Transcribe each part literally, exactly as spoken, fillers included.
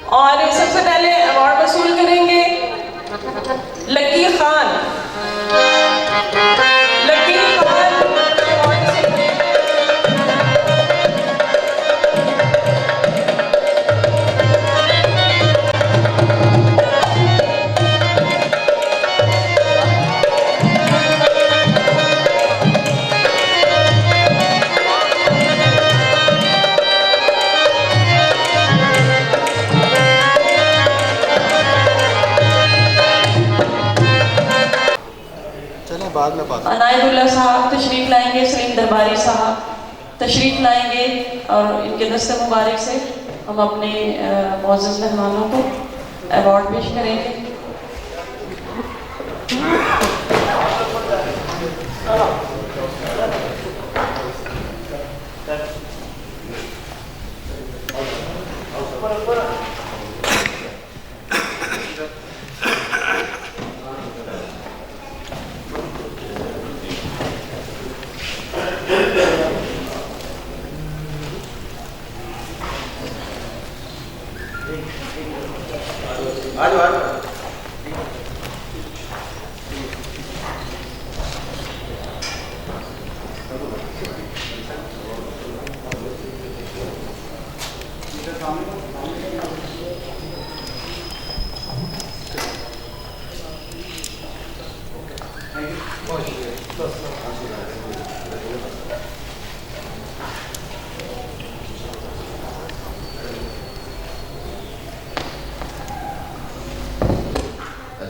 اور سب سے پہلے ایوارڈ وصول کریں گے لکی خان۔ لکی خان۔ چلیں، بعد میں بات۔ عنایت اللہ صاحب تشریف لائیں گے، سلیم درباری صاحب تشریف لائیں گے اور ان کے دست مبارک سے ہم اپنے، آ، معزز مہمانوں کو ایوارڈ پیش کریں گے۔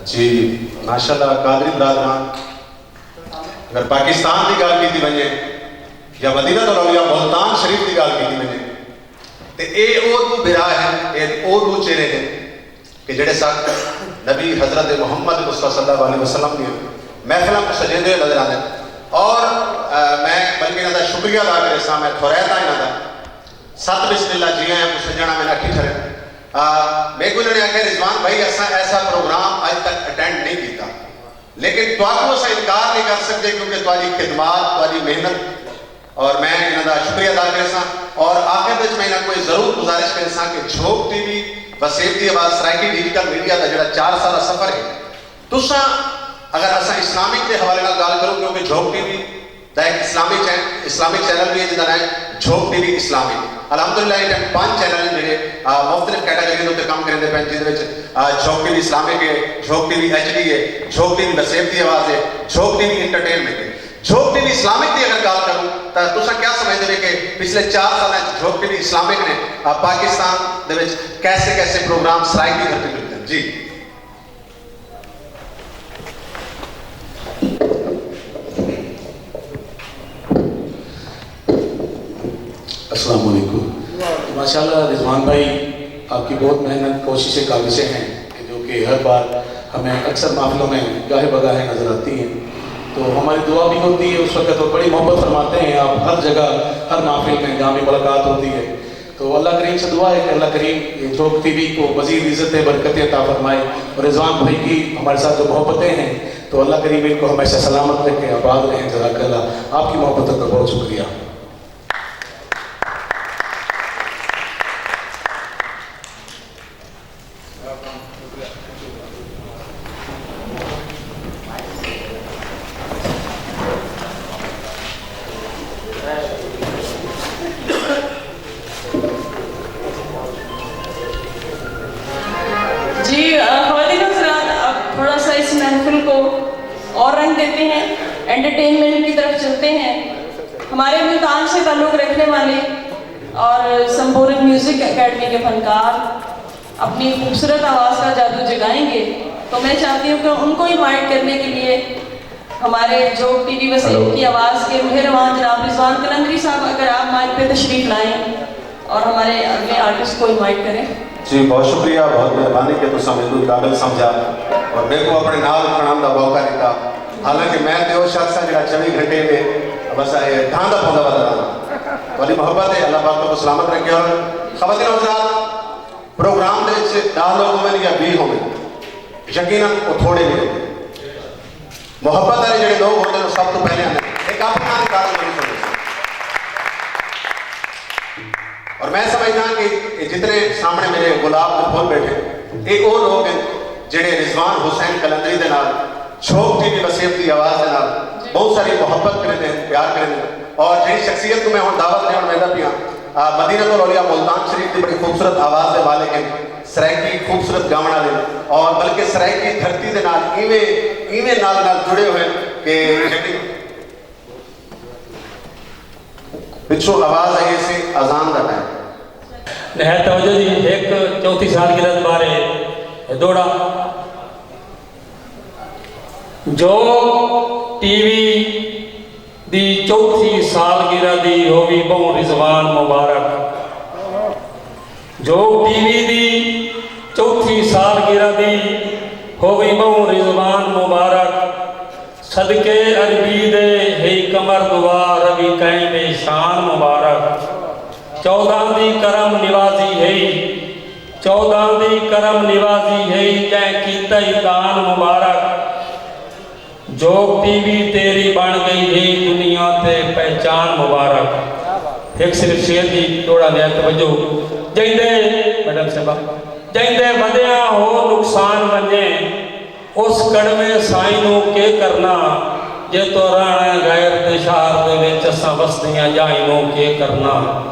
جی، ماشاءاللہ قادری برادران، اگر پاکستان دی ڳالھ کیتی ونڄے یا مدینۃ الاولیاء ملتان شریف دی ڳالھ کیتی ونڄے، تے اے او ݙو بھرا ہن، اے او ݙو چہرے ہن کہ جڑے ساکوں نبی حضرت محمد مصطفیٰ صلی اللہ علیہ وسلم دی محفلاں کوں سجیندے ہوئے نظر آندے۔ اور، آ، میں بلکہ انہاں دا شکریہ ادا کریساں، میں تھوریت ہاں انہاں دا۔ ست بسم اللہ جی آیاں کوں سڄݨ، میں اکھی ٹھرے۔ آ، میکوں انہاں نے آکھیا، "رضوان بھائی، اساں ایسا پروگرام اڄ تک اٹینڈ نہیں کیتا، لیکن تہاکوں اساں انکار نہیں کر سڳدے، کیونکہ تہاݙی خدمات، تہاݙی محنت۔" اور میں انہاں دا شکریہ ادا کریساں۔ اور آخر وچ میں انہاں کوں ضرور گزارش کریساں کہ جھوک ٹی وی، وسیب دی آواز، سرائیکی ڈیجیٹل میڈیا دا جڑا چار سالہ سفر ہے، تساں اگر اساں اسلامک دے حوالے نال ڳالھ کروں، کیونکہ جھوک ٹی وی دا ایک اسلامک چین-، اسلامک چینل بھی ہے جس دا نام ہے جھوک ٹی وی اسلامک۔ الحمدللہ، ایں ٹائم پنج چینل ہیں جڑے، آ، مختلف کیٹیگری دے اُتے کم کریندے پئے، جس دے وچ، آ، جھوک ٹی وی اسلامک ہے، جھوک ٹی وی ایچ ڈی ہے، جھوک ٹی وی وسیب دی آواز ہے، جھوک ٹی وی انٹرٹینمنٹ ہے۔ جھوک ٹی وی اسلامک دی اگر ڳالھ کروں تاں تساں کیا سمجھدے ہو کہ پچھلے چار سالاں وچ جھوک ٹی وی اسلامک نے، آ، پاکستان دے وچ کیسے کیسے پروگرام سرائیکی دھرتی تے ݙتے ہن؟ جی۔ السلام علیکم۔ ماشاءاللہ رضوان بھائی، آپ کی بہت محنت، کوششیں، کاوشیں ہیں کہ جو کہ ہر بار ہمیں اکثر محفلوں میں گاہے بگاہے نظر آتی ہیں، تو ہماری دعا بھی ہوتی ہے اس وقت، اور بڑی محبت فرماتے ہیں آپ، ہر جگہ، ہر محفل میں جہاں بھی ملاقات ہوتی ہے۔ تو اللہ کریم سے دعا ہے کہ اللہ کریم یہ جھوک ٹی وی کو مزید عزتیں، برکتیں عطا فرمائے، اور رضوان بھائی کی ہمارے ساتھ جو محبتیں ہیں، تو اللہ کریم ان کو ہمیشہ سلامت رکھے، آباد رہیں۔ جزاک اللہ، آپ کی محبتوں کا بہت شکریہ۔ جی، آ، خواتین حضرات، اب تھوڑا سا اس محفل کو اور رنگ دیتے ہیں، انٹرٹینمنٹ کی طرف چلتے ہیں۔ ہمارے ملتان سے تعلق رکھنے والے اور سمپورن میوزک اکیڈمی کے فنکار اپنی خوبصورت آواز کا جادو جگائیں گے، تو میں چاہتی ہوں کہ ان کو انوائٹ کرنے کے لیے ہمارے جھوک ٹی وی وسیب ہیلو۔ کی آواز کے روح روان جناب رضوان قلندری صاحب، اگر آپ مائیک پہ تشریف لائیں اور ہمارے اگلے آرٹسٹ کو انوائٹ کریں۔ جی، بہت شکریہ، بہت مہربانی کہ تساں میکوں قابل سمجھا اور میکوں اپݨے نال کھڑݨ دا موقع ݙتا۔ حالانکہ میں تے او شخص ہاں جڑا چووی گھنٹے میں بس اے ڈھاندا پھوندا وددا رہاں۔ تہاݙی محبت ہے، اللہ پاک تہاکوں سلامت رکھے۔ اور خواتین و حضرات، پروگرام دے وچ ݙاہ لوگ ہوون یا ویہہ ہوون، یقیناً او تھوڑے نہیں ہوندے۔ محبت والے جڑے لوگ ہوندے نے، او سب توں پہلے آندے نے۔ ایک آپ نال گل سݨو۔ اور میں سمجھدا کہ اے جتنے سامنے میرے گلاب دے پھل بیٹھے، اے او لوگ ہیں جڑے رضوان حسین قلندری دے نال، چھوک ٹی وی وسیب دی آواز دے نال بہت ساری محبت کریندے ہیں، پیار کریندے ہیں۔ اور جڑی شخصیت کو میں ہن دعوت ݙیوݨ ویندا پیاں، آ، مدینہ الاولیاء ملتان شریف دی بڑی خوبصورت آواز دے مالک ہیں، سرائیکی خوبصورت گاوݨ والے، اور بلکہ سرائیکی دھرتی دے نال ایویں، ایویں نال نال جڑے ہوئے کہ یقین پچھوں آواز آئی سی اذان دا ٹائم۔ نہایت توجہ جی، ہک چوتھی سالگرہ دے بارے ݙوہڑا۔ جو ٹی وی دی چوتھی سالگرہ دی ہووی ٻہوں رضوان مبارک۔ جو ٹی وی دی چوتھی سالگرہ دی ہووی ٻہوں رضوان مبارک۔ صدقے عربی دے ہئی قمر دعا روی قائم شان مبارک۔ چوداں دی کرم نوازی ہئی، چوداں دی کرم نوازی ہئی، جئیں کیتئی دان مبارک۔ جوگ ٹی وی تیری بݨ ڳئی ہئی دنیا تے پہچان مبارک۔ ہک صرف شعر دی ݙوہڑا ݙیاں توجہ۔ جیندے، میڈم صاحبہ، جیندے ودیاں ہو نقصان ونڄے، اس کڑوے سائیں نوں کے کرنا، جے تو رہݨا ہے غیر دے شہر دے وچ اساں وسدیاں ڄائیں نوں کے کرنا۔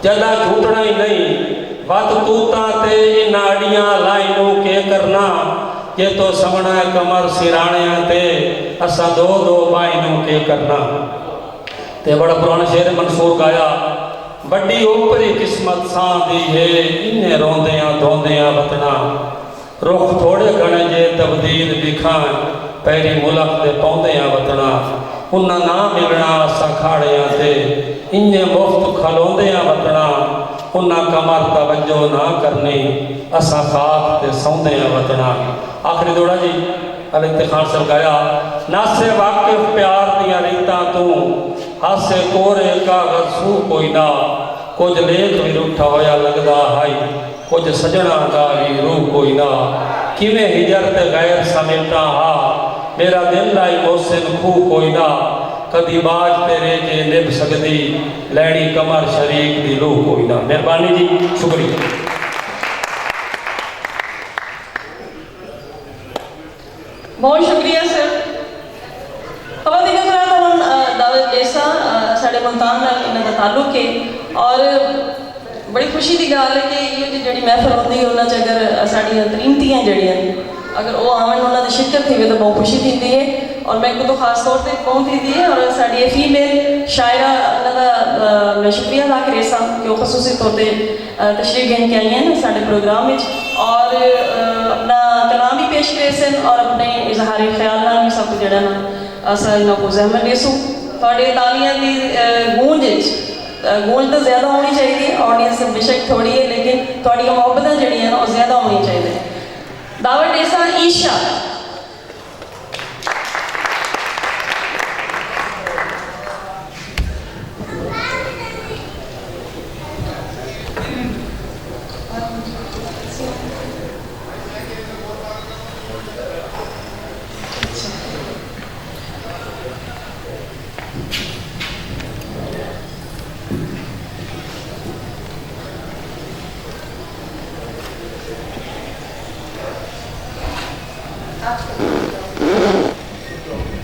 جݙاں جھٹݨا ہی نہیں، وت توتاں تے انہاں اݙیاں لائیں نوں کے کرنا، جے تو سوݨا ہے قمر سراݨیاں تے اساں دو دو بائیں نوں کے کرنا۔ تے بڑا پراݨا شعر ہے منصور گایا، وݙی اوپری قسمت ساں دی ہے، انہیں روندیاں دھوندیاں وتݨا۔ رخ تھوڑے گھݨے جے تبدیل ݙکھاں، پیری ملخ دے پوندیاں وتݨا۔ انہاں نہ ملݨا اساں کھاڑیاں تے، انجے مفت کھلوندیاں وتݨا۔ انہاں قمر توجہ نہ کرنی، اساں خاک تے سوندیاں وتݨا۔ آخری ݙوہڑا جی، الگ تے خان صاحب گایا، ناسے واقف پیار دیاں ریتاں توں، ہاسے کورے کاغذ سو کوئی نہ، کجھ لیکھ وی رٹھا ہویا لڳدا ہئی۔ کجھ سڄݨاں دا وی روح کوئی نہ، کیویں ہجر تے غیر سمیٹاں ہا، میݙا دل لائی محسن کھوہ کوئی نہ، کدی باج تیرے جے نبھ سڳدی، لیݨی قمر شریک دی لوہ کوئی نہ۔ مہربانی جی، شکریہ۔ بہت شکریہ سر۔ خواتین حضرات، ہن دعوت ڈیساں، ساڈے ملتان نال انہاں دا تعلق ہے اور بڑی خوشی دی گالھ ہے کہ ایہو جی جیڑھی محفل ہوندی ہے انہاں چ اگر ساڈیاں تریمتیاں جیڑھیاں اگر او آون انہاں دی شرکت تھیوے تاں بہوں خوشی تھیندی ہے اور میکوں تاں خاص طور تے بہوں تھیندی ہے اور ساڈی اے فیمیل شاعرہ انہاں دا میں شکریہ ادا کریساں کہ او خصوصی طور تے تشریف گھن کے آئی ہیں ساڈے پروگرام وچ اور اپنا کلام وی پیش کریسن اور اپنے اظہار خیال نال وی سب جیڑھا نا اساں انہاں کوں زحمت ڈیسوں۔ تہاڈے تالیاں دی گونج اچ گونج تاں زیادہ ہونڑی چاہیدی ہے، آڈینس بیشک تھوڑی ہے لیکن تہاڈیاں محبتاں جیڑھیاں نا او زیادہ ہونڑیاں چاہیدیاں۔ دعوت ڈیساں عیشا۔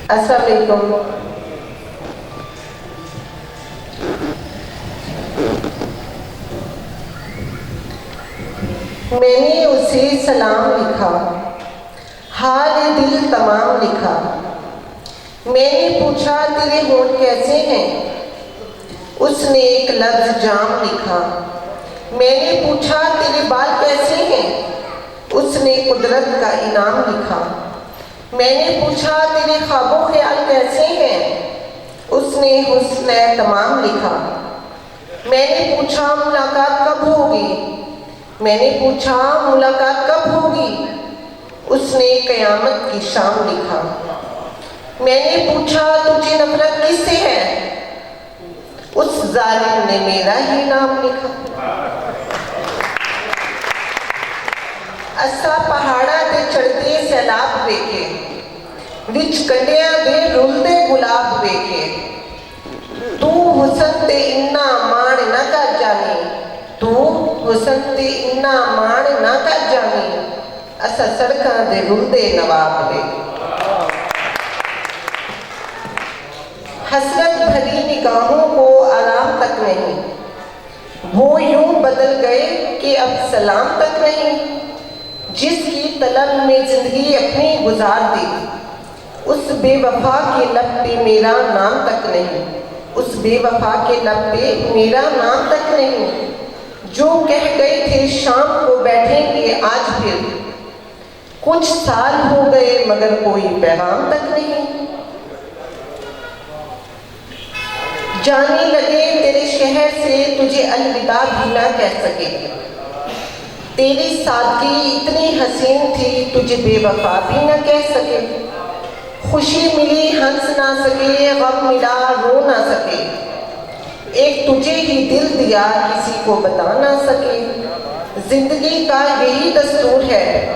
السلام علیکم۔ میں نے اسے سلام لکھا، حال دل تمام لکھا۔ میں نے پوچھا تیرے ہونٹ کیسے ہیں؟ اس نے ایک لفظ جام لکھا۔ میں نے پوچھا تیرے بال کیسے ہیں؟ اس نے قدرت کا انعام لکھا۔ میں نے پوچھا تیرے خواب و خیال کیسے ہیں؟ اس نے حسن تمام لکھا۔ میں نے پوچھا ملاقات کب ہوگی؟ میں نے پوچھا ملاقات کب ہوگی؟ اس نے قیامت کی شام لکھا۔ میں نے پوچھا تجھے نفرت کس سے ہے؟ اس ظالم نے میرا ہی نام لکھا۔ اساں پہاڑاں تے چڑھدے سیلاب ویکھے، وچ کنڈیاں دے رلدے گلاب ویکھے۔ توں حسن تے انہاں ماݨ نہ کر جانی، حسن تے انہاں ماݨ نہ کر جانی، اساں سڑکاں دے رلدے نواب وے۔ حسرت بھری نگاہوں کو آرام تک نہیں، وہ یوں بدل گئے کہ اب سلام تک نہیں۔ جس کی طلب میں زندگی اپنی گزار دی، اس بے وفا کے لب پہ میرا نام تک نہیں، اس بے وفا کے لب پہ میرا نام تک نہیں۔ جو کہہ گئے تھے شام کو بیٹھیں گے آج پھر، کچھ سال ہو گئے مگر کوئی پیغام تک نہیں۔ جانے لگے تیرے شہر سے، تجھے الوداع بھی نہ کہہ سکے۔ تیری سادگی اتنی حسین تھی، تجھے بے وفا بھی نہ کہہ سکے۔ خوشی ملی ہنس نہ سکے، غم ملا رو نہ سکے۔ ایک تجھے ہی دل دیا، کسی کو بتا نہ سکے۔ زندگی کا یہی دستور ہے،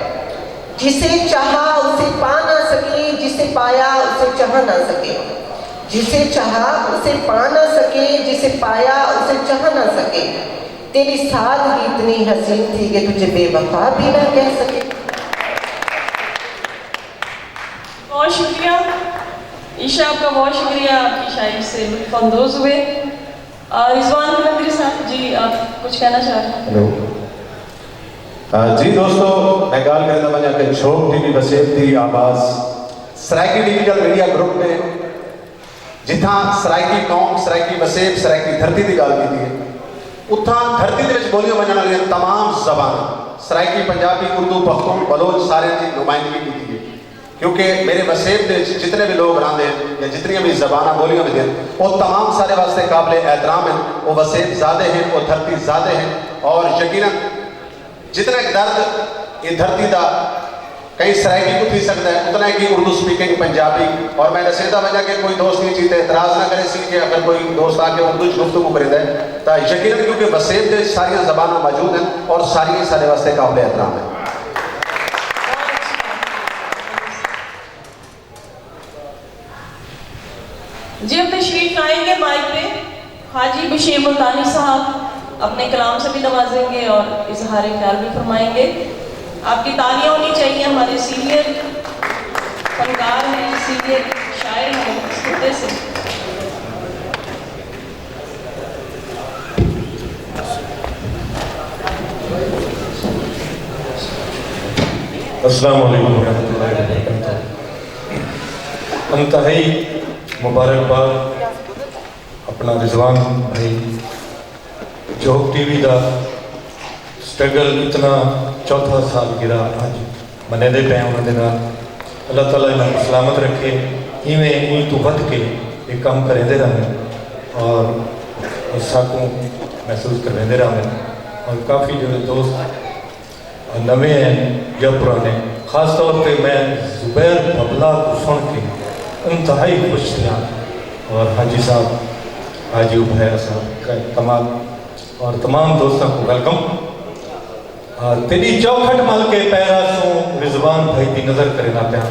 جسے چاہا اسے پا نہ سکے، جسے پایا اسے چاہ نہ سکے۔ جسے چاہا اسے پا نہ سکے، جسے پایا اسے چاہ نہ سکے۔ تیری سادگی اتنی حسین تھی کہ تجھے بے وفا بھی نہ کہہ سکے۔ بہت شکریہ عیشا، آپ کا بہت شکریہ، آپ کی شاعری سے لطف اندوز ہوئے۔ آ، رضوان قلندری صاحب جی، آپ کچھ کہنا چاہ رہے ہیں؟ ہیلو۔ آ، جی دوستو، میں ڳالھ کریندا ونڄاں کہ جھوک ٹی وی وسیب دی آواز سرائیکی ڈیجیٹل میڈیا گروپ نے، جتھاں سرائیکی قوم، سرائیکی وسیب، سرائیکی دھرتی دی ڳالھ کیتی ہے، اتھاں دھرتی دے وچ ٻولیاں ونڄݨ والیاں تمام زباناں، سرائیکی، پنجابی، اردو، پختون، بلوچ، ساریاں دی نمائندگی کیتی ہے۔ کیونکہ میرے وسیب دے وچ جتنے بھی لوگ رہندے ہیں یا جتنیاں بھی زباناں ٻولیاں ویندیاں، وہ تمام سارے واسطے قابل احترام ہیں، وہ وسیب زادے ہیں، وہ دھرتی زادے ہیں، اور یقیناً جتنا ایک درد یہ دھرتی دا کہیں سرائیکی کو تھی سکتا ہے، اتنا ایک ہی اردو سپیکنگ پنجابی۔ اور میں ݙسیندا ونڄاں کہ کوئی دوست یہ چیز تے اعتراض نہ کرے سی کہ اگر کوئی دوست آ کے اردو چ گفتگو کریندا ہے، تاں یقیناً کیونکہ وسیب دے وچ ساریاں زباناں موجود ہیں اور ساریاں سارے واسطے قابل احترام ہیں۔ جی، اب تشریف لائیں گے مائیک پہ حاجی بشیر ملتانی صاحب، اپنے کلام سے بھی نوازیں گے اور اظہار خیال بھی فرمائیں گے۔ آپ کی تالیاں ہونی چاہیے، ہمارے سینئر فنکار ہیں، سینئر شاعر ہیں اس خطے سے۔ السلام علیکم ورحمۃ اللہ وبرکاتہ۔ انتہائی مبارکباد اپݨا رضوان بھائی، جھوک ٹی وی دا سٹرگل اتنا، چوتھا سالگرہ اڄ منیندے پئے انہاں دے نال۔ اللہ تعالیٰ انہاں کوں سلامت رکھے، ایویں ایں توں ودھ کے اے کم کریندے رہون اور ساکوں محسوس کرویندے رہون۔ اور کافی جیڑھے دوست نویں ہیں یا پرانے، خاص طور تے میں زبیر ببلا کوں سݨ کے انتہائی خوش تھیاں۔ اور حاجی صاحب، حاجی عبیر صاحب، کمال، اور تمام دوستاں کوں ویلکم۔ آ، تیݙی چوکھٹ مل کے پیرا سوں، رضوان بھائی دی نظر کریندا پیاں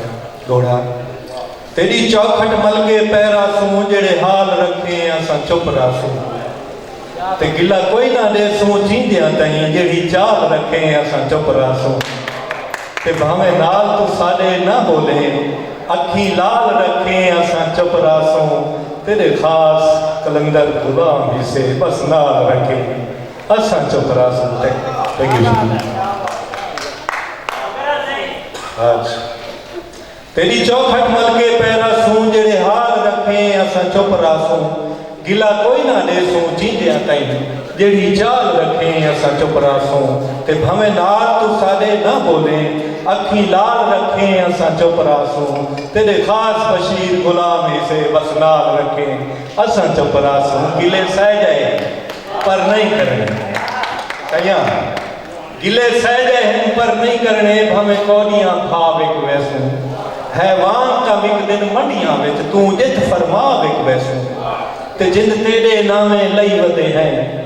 ݙوہڑا۔ تیݙی چوکھٹ مل کے پیرا سوں، جیڑھے حال رکھیں اساں چپ رہسوں۔ تے گلہ کوئی نہ ݙیسوں جیندیاں تئیں، جیڑھی چال رکھیں اساں چپ رہسوں۔ تے بھاویں نال توں ساݙے نہ ٻولیں، اکھیں لال رکھیں اساں چپ رہسوں۔ تیݙے خاص قلندر غلام ہیسے بس نال رکھیں۔ اساں چپ رہسوں تے، تے گشتی۔ اچھا۔ تیݙی چوکھٹ مل کے پیرا سوں، جیڑھے حال رکھیں اساں چپ رہسوں۔ گلہ کوئی نہ ݙیسوں جیندیاں تئیں، جیڑھی چال رکھیں اساں چپ رہسوں۔ تے بھاویں نال توں ساݙے نہ ٻولیں، اکھیں لال رکھیں اساں چپ رہسوں۔ تیݙے خاص بشیر غلام ہیسے بس نال رکھیں، اساں چپ رہسوں۔ گلے سہہ ڳئے پر نئیں کرݨے۔ کئیاں گلے سہہ ڳئے ہن پر نئیں کرݨے، بھاویں کوݙیاں کھا وک ویسوں۔ حیوان تاں وکدن منڈیاں وچ، توں جتھ فرما وک ویسوں۔ تے جند تیݙے ناویں لئی ودے ہیں،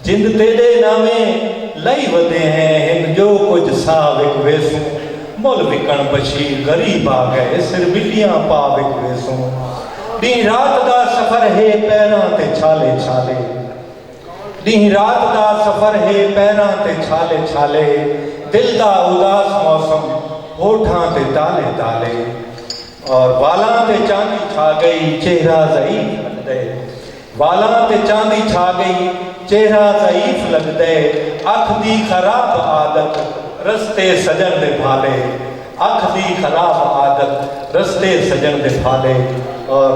جند تیݙے ناویں لئی ودے ہیں، ہن جو کجھ ساہ وک ویسوں۔ مل وکݨ بشیر غریب آ ڳئے، سر ٻلیاں پا وک ویسوں۔ ݙینہہ رات دا سفر ہے پیراں تے چھالے چھالے۔ ݙینہہ رات دا سفر ہے، پیراں تے چھالے چھالے، دل دا اداس موسم، ہوٹھاں تے تالے تالے۔ اور والاں تے چاندی چھا ڳئی، چہرہ ضعیف لڳدے۔ والاں تے چاندی چھا ڳئی، چہرہ ضعیف لڳدے۔ اکھ دی خراب عادت، رستے سڄݨ دے بھالے۔ اکھ دی خراب عادت، رستے سڄݨ دے بھالے۔ اور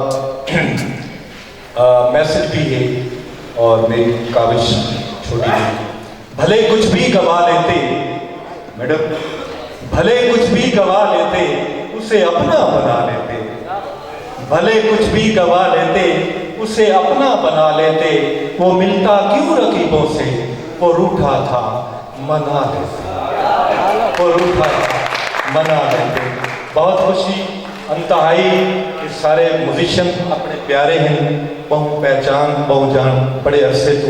آ، میسج بھی ہے اور میری کاوش چھوٹی ہے۔ بھلے کچھ بھی گوا لیتے، میڈم، بھلے کچھ بھی گوا لیتے، اسے اپنا بنا لیتے۔ بھلے کچھ بھی گوا لیتے، اسے اپنا بنا لیتے۔ وہ ملتا کیوں رقیبوں سے، وہ روٹھا تھا، منا لیتے، اور اٹھا منا لیتے۔ بہت خوشی انتہائی کہ سارے میوزیشن اپنے پیارے ہیں، بہوں پہچان، بہوں جان، بڑے عرصے تو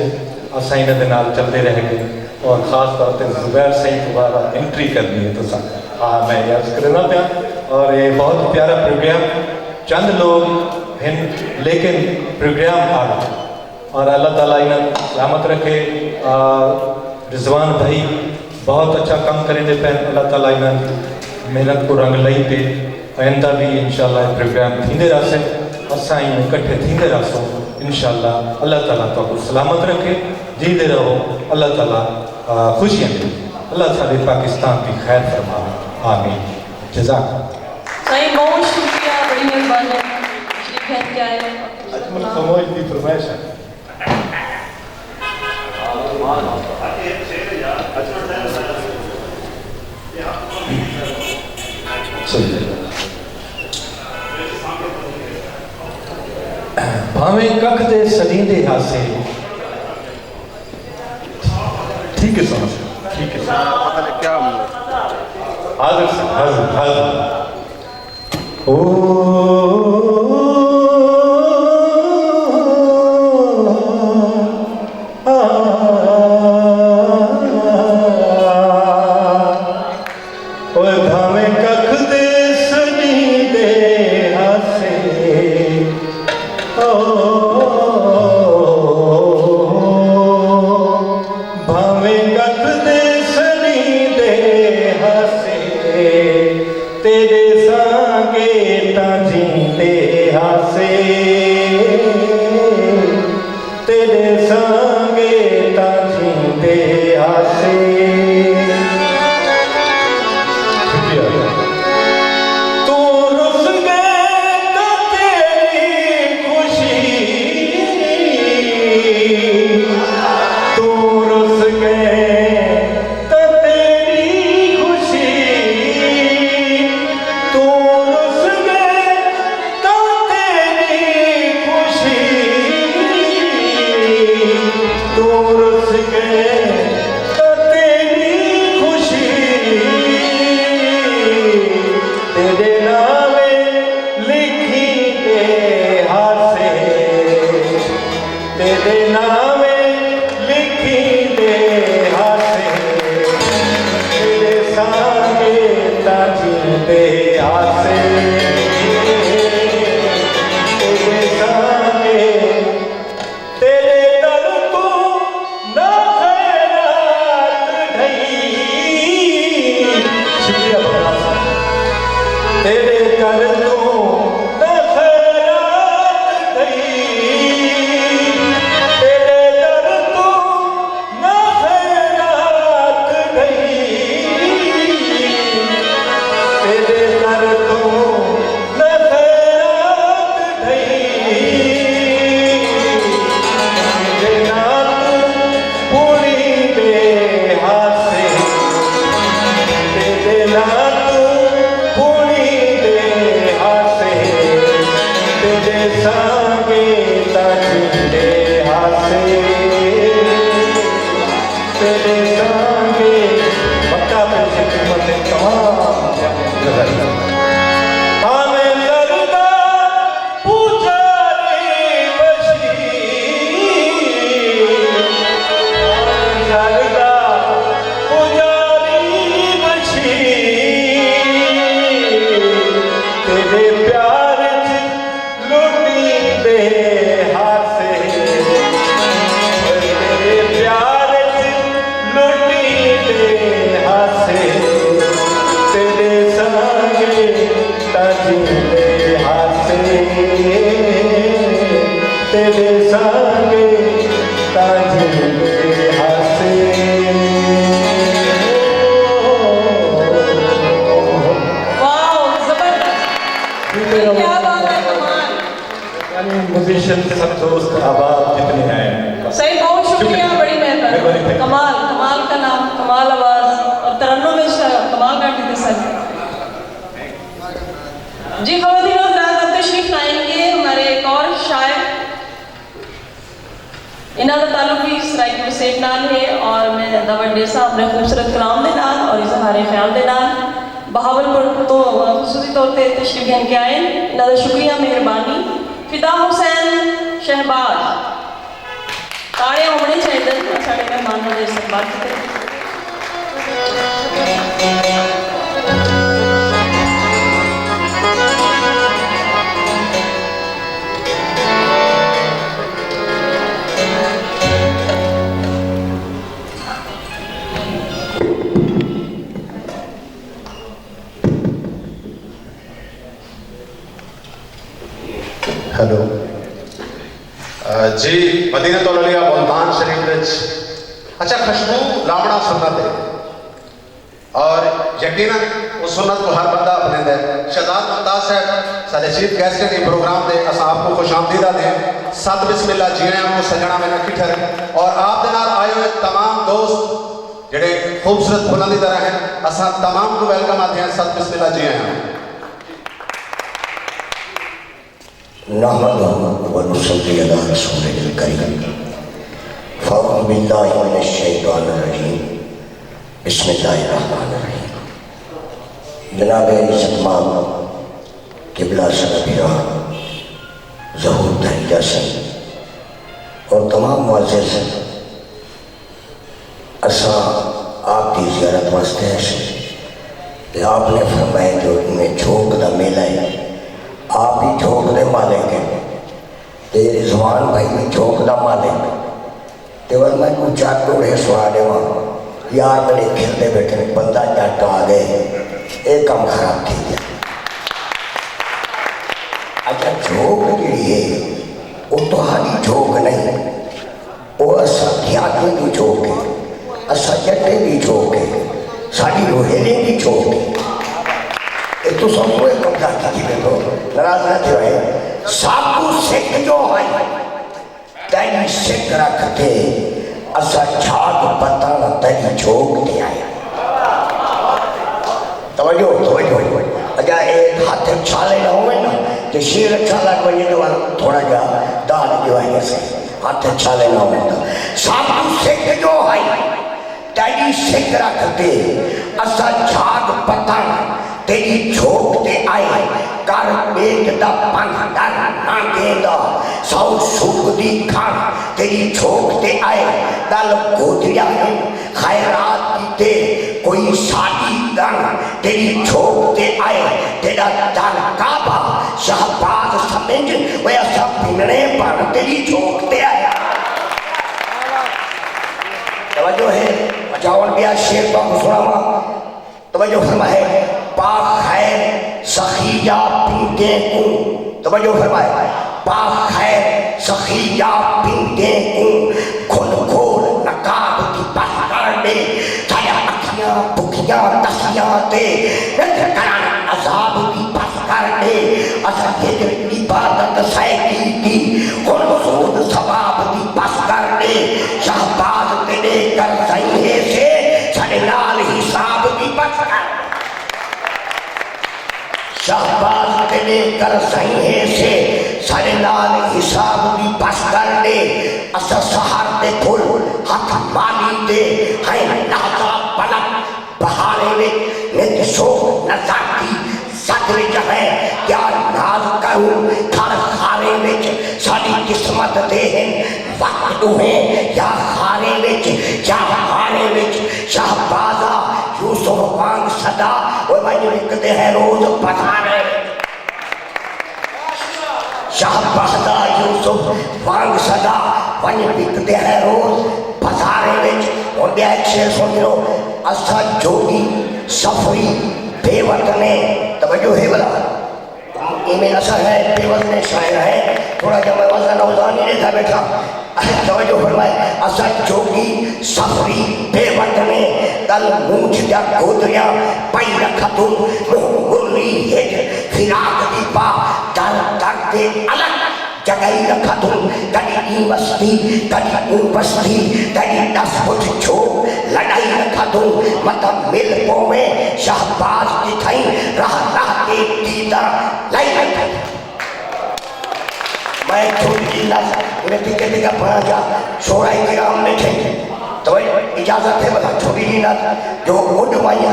اساں انہاں دے نال چلدے رہ گئے، اور خاص طور تے زبیر سائیں دوبارہ انٹری کرنی ہے تو سا۔ ہاں، میں یہ عرض کرنا پیا، اور یہ بہت پیارا پروگرام، چند لوگ ہیں لیکن پروگرام آ اور اللہ تعالیٰ انہاں کوں سلامت رکھے۔ آ، رضوان بھائی بہت اچھا کم کریندے پئے ہن، اللہ تعالیٰ انہاں دی محنت کوں رنگ لئی پئے۔ آئندہ وی انشاءاللہ اے پروگرام تھیندے رہسن، اساں ایویں اکٹھے تھیندے رہسوں انشاءاللہ۔ اللہ تعالیٰ تہاکوں سلامت رکھے، جیندے رہو، اللہ تعالیٰ، آ، خوشیاں ݙے، اللہ ساݙے پاکستان دی خیر فرماوے، آمین۔ جزاک اللہ۔ سائیں، بہت شکریہ، بڑی مہربانی تشریف گھن کے آئے ہو۔ اجمل خموش دی فرمائش ہے۔ بھاویں ککھ دے سݙیندے ہاسے۔ ٹھیک ہے سر، ٹھیک ہے سر۔ پتہ نہیں کیا ہوا۔ حاضر سر، حاضر، حاضر۔ او، آ، آ، آ۔ اوئے بھاویں ککھ دے سݙیندے ہاسے، او، بھاویں ککھ دے سݙیندے ہاسے، تیݙے سانگے تاں جیندے ہاسے۔ تیݙے سانگے تاں جیندے ہاسے۔ شکریہ۔ توں رس ڳئے تاں تیݙی خوشی، توں رس ڳئے تاں تیݙی خوشی، توں رس ڳئے تاں تیݙی خوشی، توں رس ڳئے تاں تیݙی خوشی، تیݙے ناویں لکھیندے ہاسے۔ تیݙے ناویں لکھیندے ہاسے، تیݙے سانگے تاں جیندے ہاسے، تیݙے سانگے، تیݙے در توں نہ خیرات ڈھئی۔ شکریہ بابا۔ تیݙے در توں نہ خیرات ڈھئی، تیݙے در توں نہ خیرات ڈھئی، تیݙے در توں نہ سب دوست احباب جتنے آئے ہیں۔ سائیں، بہت شکریہ، بڑی مہربانی۔ مہربانی۔ کمال، کمال کلام، کمال آواز اور ترنم میں ش-، کمال کر دیتے سر۔ جی، خواتین و حضرات، اب تشریف لائیں گے ہمارے ایک اور شاعر۔ انہاں دا تعلق بھی سرائیکی وسیب نال ہے اور میں دعوت ݙیساں اپݨے خوبصورت کلام دے نال اور اظہار خیال دے نال۔ بہاول پور توں خصوصی طور تے تشریف گھن کے آئے، انہاں دا شکریہ، مہربانی۔ فدا حسین شہباز۔ تاڑے ہووݨے چاہیدن ساݙے مہماناں دے استقبال کیتے۔ ہیلو۔ آ، جی، مدینۃ العلیٰ ملتان شریف وچ، اچھا، خوشبو لاوݨا سنت ہے اور یقیناً اس سنت کو ہر بندہ اپنیندا ہے۔ شہزاد ممتاز صاحب ساݙے چیف گیسٹ ہیں پروگرام دے، اساں آپ کو خوش آمدید آہدے ہیں۔ ست بسم اللہ جی آیاں کوں سڄݨاں میݙا کٹھر اور آپ دے نال آئے ہوئے تمام دوست جڑے خوبصورت پھلاں دی طرح ہیں، اساں تمام کو ویلکم آہدے ہیں، ست بسم اللہ جی آیاں۔ نحمدہ و نصلی علی رسولہ الکریم۔ فاعوذ باللہ من الشیطان الرجیم۔ بسم اللہ الرحمن الرحیم۔ جناب عزت مآب قبلہ ساݙا بھرا ظہور دھریجہ سئیں اور تمام معزز اساں آپ دی زیارت واسطے آئے سے تے آپ نے فرمایا جو میں جھوک دا میلہ ہے، آپ ہی جھوک دے مالک ہیں تے رضوان بھائی بھی جھوک دا مالک۔ تے ول میں کوں چار ݙوہڑے سݨا ݙیواں، یار میݙے کھلدے ٻیٹھن، بندہ ڄٹ آ ڳئے، اے کم خراب تھی ڳیا۔ اچھا، جھوک جیڑھی ہے، او تہاݙی جھوک نہیں، او اساں دیہاتیاں دی جھوک ہے، اساں ڄٹیں دی جھوک ہے، ساݙی روہیلیں دی جھوک ہے۔ اے تساں اوئے قبضہ کیتی ٻیٹھو، ناراض نہ تھیو ہے۔ ساکوں سکھ جو ہئی، تیݙی سکھ رکھ تے اساں جھاگ پتاں تیݙی جھوک تے آئے۔ توجہ، توجہ۔ اجا اے ہتھ چھالے نہ ہوون نا تے شیر اچھا لڳ ونڄے تے ول تھوڑا جا داد جو ہے سے۔ ہتھ چھالے نہ ہوون نا۔ ساکوں سکھ جو ہئی، تیݙی سکھ رکھ تے اساں جھاگ پتاں تیݙی جھوک تے آئے، کر ٻیٹ دا پنگ ݙر نہ ݙیندا، سو سوک دی کھݨ تیݙی جھوک تے آئے، ڳل گودڑیا ہن خیرات کیتے، کوئی ساݙی ڳݨ تیݙی جھوک تے آئے، تیݙا در کعبہ شہباز سمجھ، اوئے اساں بھنݨے بݨ تیݙی جھوک تے آئے۔ توجہ ہے، اچھا ہݨ ٻیا شعر تہاکوں سݨاواں۔ توجہ فرمائے، پا خیر سخی جا پنگیں کوں۔ توجہ فرمائے، پا خیر سخی جا پنگیں کوں۔ کھل کھول نقاب دی پس کر ݙے، ساݙیاں اکھیاں بکھیاں تسیاں تے، نت کرݨ عذاب دی پس کر ݙے۔ اساں ہجر عبادت سئے کیتی، ہݨ وجود ثواب دی پس کر ݙے۔ شہباز تیݙے قرضائی ہیسے، ساݙے نال حساب دی پس کر ݙے۔ شہباز تیݙے قرضائی ہیسے، ساݙے نال حساب دی پس کر ݙے۔ اساں سحر دے پھل ہتھ مالی دے، ہئیں لحظہ پلک بہاریں وچ، نت سوکھ نہ ذاتی زد وچ ہے، کیا ناز کروں تھڑ خاریں وچ، ساݙی قسمت دے ہن وقت ݙوہیں، یا خاریں وچ یا ہاریں وچ۔ شہبازا یوسف وانگ سدا، او ونڄ وکدے ہیں روز بازاریں وچ۔ شہبازا یوسف وانگ سدا، ونڄ وکدے ہیں روز بازاریں وچ۔ ہݨ ٻیا ہک شعر سݨ گھنو، اساں جوڳی سفری بے وطنیں۔ توجہ ہے بھلا؟ ایویں اساں ہیں بے وزن شاعر ہیں، تھوڑا جہا میں وزن اوزان نہیں ݙیکھا ٻیٹھا۔ توجہ فرمائے، اساں جوڳی سفری بے وطنیں، ڳل مونجھ دیاں گودریاں پائی رکھا توں، منہ مرلی ہج فراق دی پا، در در تے الڳ جڳائی رکھدوں، کݙی ایں وستی، کݙی اوں وستی، تیݙی ݙس پچھ چھوک لݙائی رکھدوں، متاں مل پوویں شہباز کتھائیں، راہ راہ تے دیداں لائی رکھدوں۔ میں چھوٹی جی نظم، انہیں پکے پکا پڑھا جا، شعراء کرام ٻیٹھے، تو اجازت ہے بھلا چھوٹی جی نظم جو اݙ ونڄ،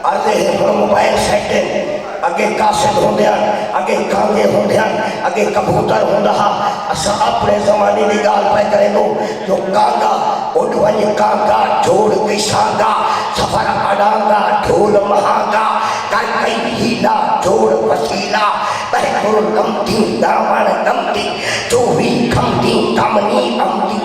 عرض ہے ہݨ موبائل سیٹ ہن، اڳے قاصد ہوندے ہن، اڳے کانگے ہوندے ہن، اڳے کبوتر ہوندا ہا۔ اساں اپݨے زمانے دی ڳالھ پئے کریندوں جو کانگا، اݙ ونڄ کانگا، جوڑ کئی سانگا، سفر اݙانگا، ڈھول مہانگا، کر کئی حیلہ، جوڑ وسیلہ، بہکل لمدی، داوݨ لمدی، چووی کھمدی، کم نی امدی۔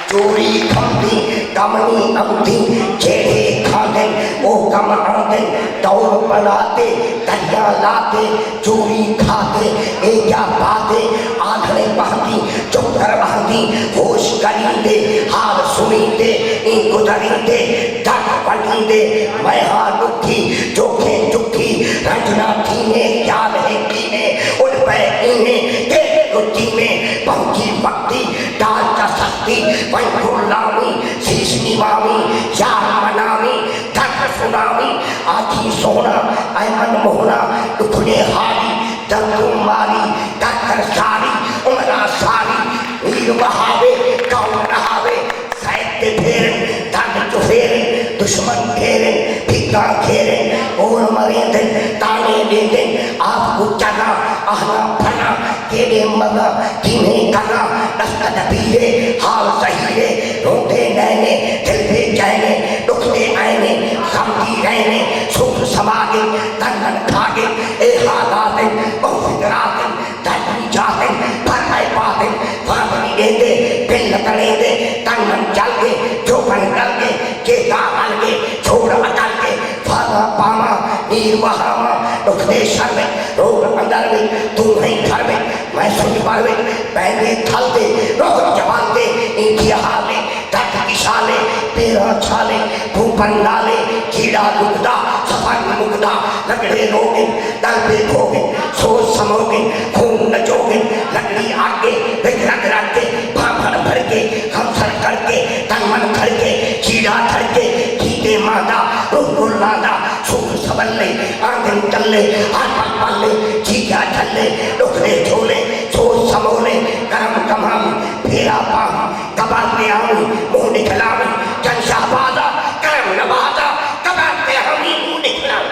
چوری کھمدی، کم نی امدی، جیڑھے کھاندن، او کم آندن، دور بنا تے، دھریاں لا تے، چوری کھا تے، اے کیا بات ہے، آلھڑے پہندی، چکر بہندی، ہوش کریندے، حال سنیندے، ایں گزریندے، ڈٹ ونڈیندے، میں ہاں ݙکھی، جوکھیں چکھی، رنج نہ تھیویں، خیال ہے کیویں، اݙ پئے ایویں، کیویں لچیویں، پہنچی وقتی، ڈال چا سختی، ونڄ گھر لاویں، شیش نواویں، یار مناویں، درد سݨاویں، آکھیں سوہݨا، اے من موہݨا، ݙکھڑے ہاری، دردوں ماری، در در ساری، عمراں ساری، میر وہاوے، کون رہاوے، سائیک تے پھیرن، درد چفیرن، دشمن گھیرن، پھکاں گھیرن، ٻول مریندن، طعنے ݙیندن، آپ کوں چراں، آہداں پھراں، کیݙے مزاں، کیویں کراں، ݙس تدبیرے، حال ظہیرے، روندے نینے، دل بے چینے، ݙکھدے آئینے، غم دی رہنے، سکھ سما ڳن، تن من کھا ڳن، اے حالات ہن، ٻہوں فکرات ہن، درد وی جاہل، بھر پئے پاہل، وانگ وی ݙیندے، بن لتڑیندے، تن من جل ڳئے، جو بن ڳل ڳئے، جے گاہ ہل ڳئے، چھوڑ اٹل ڳئے، وھاواں پاواں، نیر وہاواں، ݙکھ دے شر وچ، روگ اندر وچ، توں ہیں گھر وچ، میں سنڄ بر وچ، پیندے تھل تے، روح جبل تے، ایں تھی حال اے، درد کشالے، پیراں چھالے، بھوں پر نالے، جھیڑا لکدا، سفر نی مکدا، لڳڑے روڳن، ڳل پے بھوڳن، سوچ سموڳن، خون نچوڳن، لڳڑی اڳ اے، وچ رڳ رڳ کے، بھاں بھڑ بھڑ کے، ہم سر کر کے، تن من کھڑ کے، جھیڑا دھڑ کے، کیتے ماندا، روح گل لاندا، سکھ سولے، آندن ٹلے، ہر پل پلے، جھیکیا جھلے، ݙکھ دے جھولے، سوچ سمولے، کرم کماویں، پھیرا پاواں، قبر تے آویں، منہ ݙکھلاویں، چن شہبازا، کرم نوازا، قبر تے آویں، منہ ݙکھلاویں۔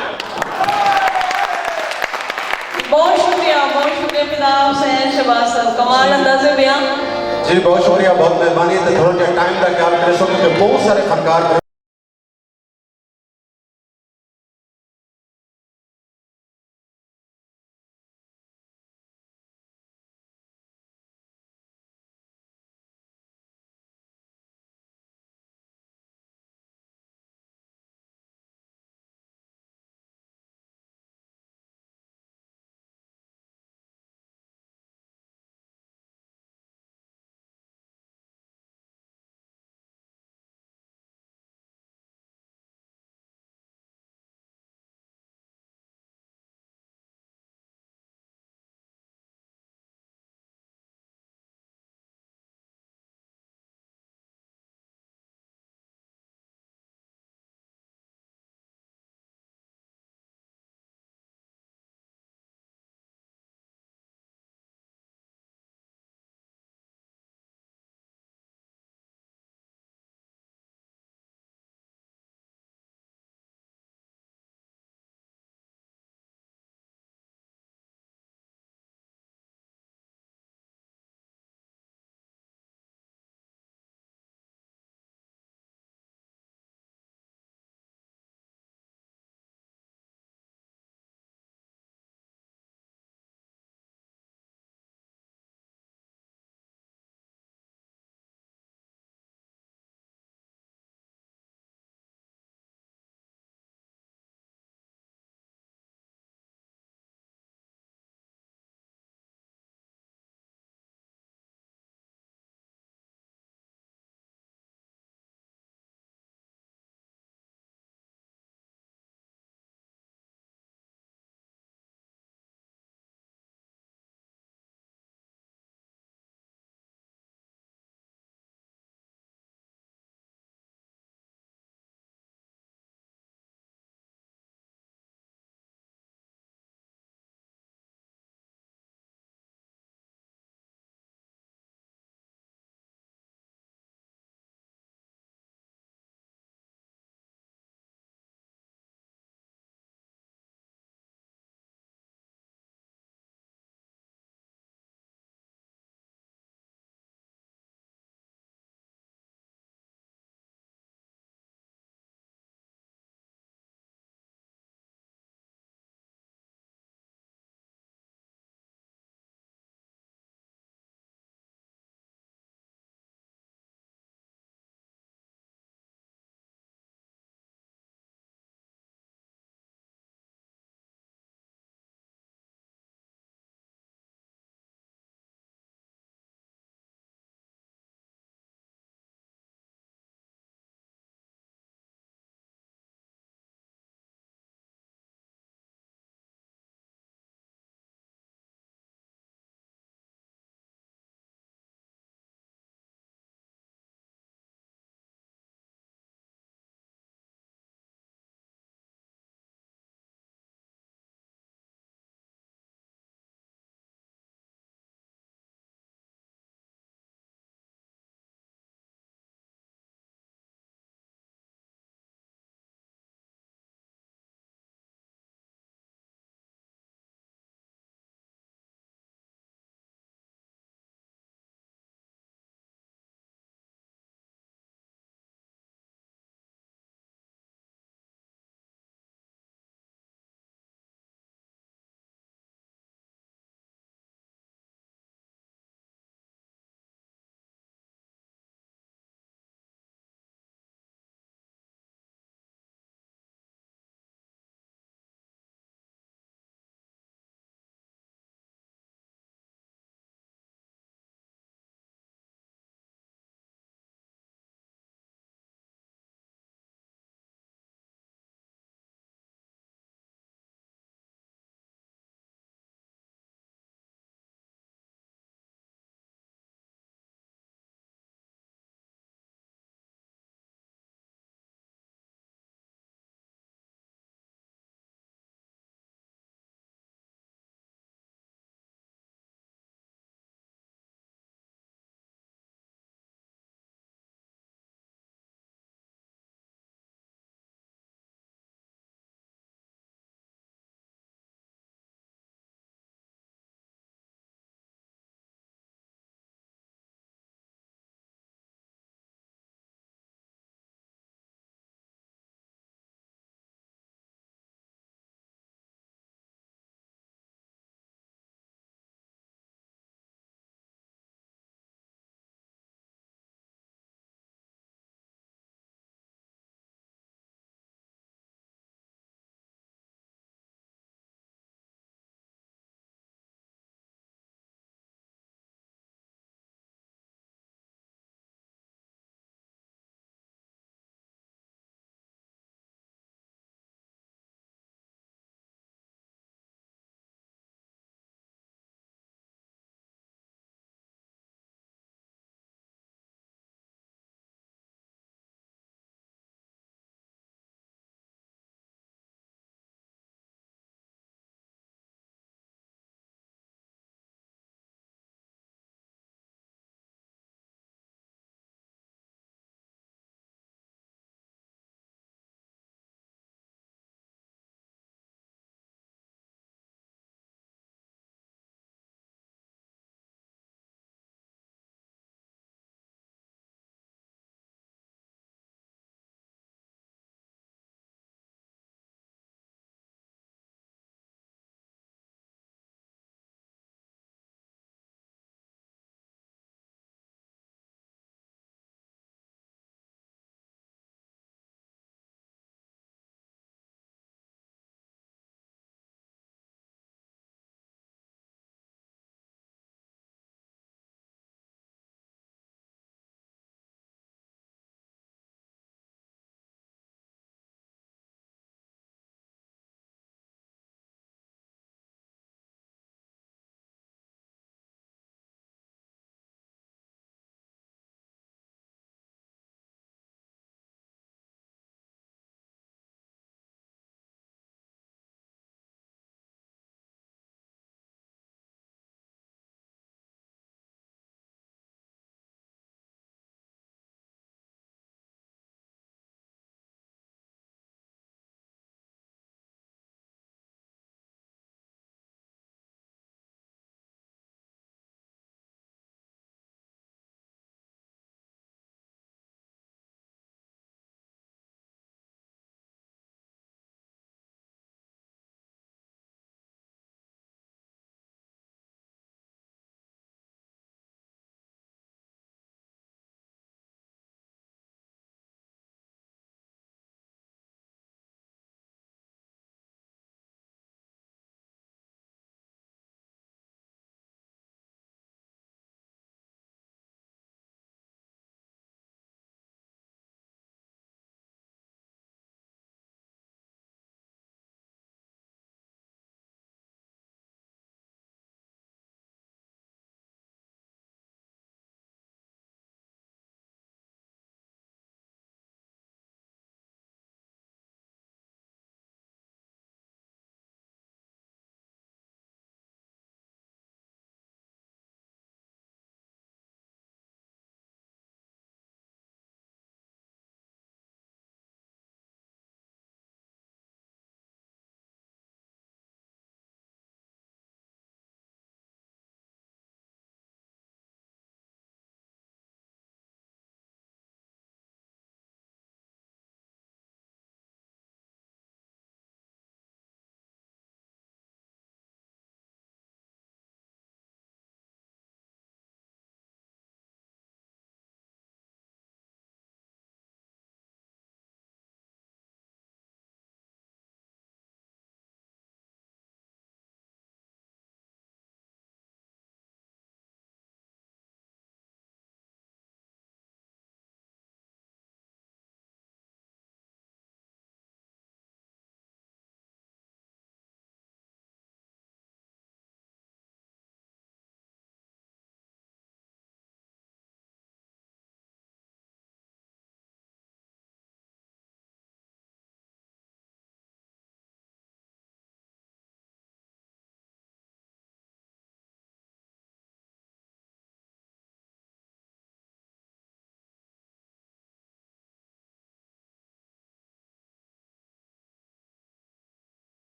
بہت شکریہ، بہت شکریہ فدا حسین شہباز صاحب، کمال انداز بیان۔ جی بہت شکریہ، بہت مہربانی۔ تے تھوڑا جہا ٹائم دا خیال کریسو کیونکہ بہت سارے فنکار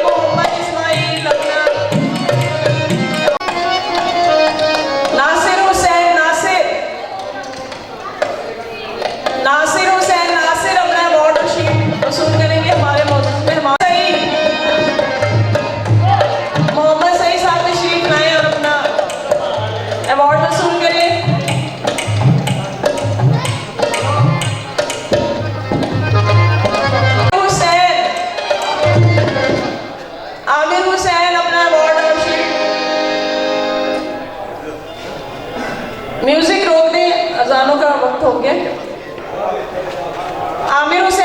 محمد اسماعیل اپنا، ناصر حسین ناصر، ناصر حسین ناصر اپنا ایوارڈ تشریف وصول کریں گے۔ ہمارے معزز مہمان سعید، محمد سعید صاحب تشریف لائیں اور اپنا ایوارڈ وصول کریں۔ حسین، عامر حسین اپنا ایوارڈ اور شیلڈ۔ میوزک روک دیں، اذانوں کا وقت ہو گیا۔ عامر حسین۔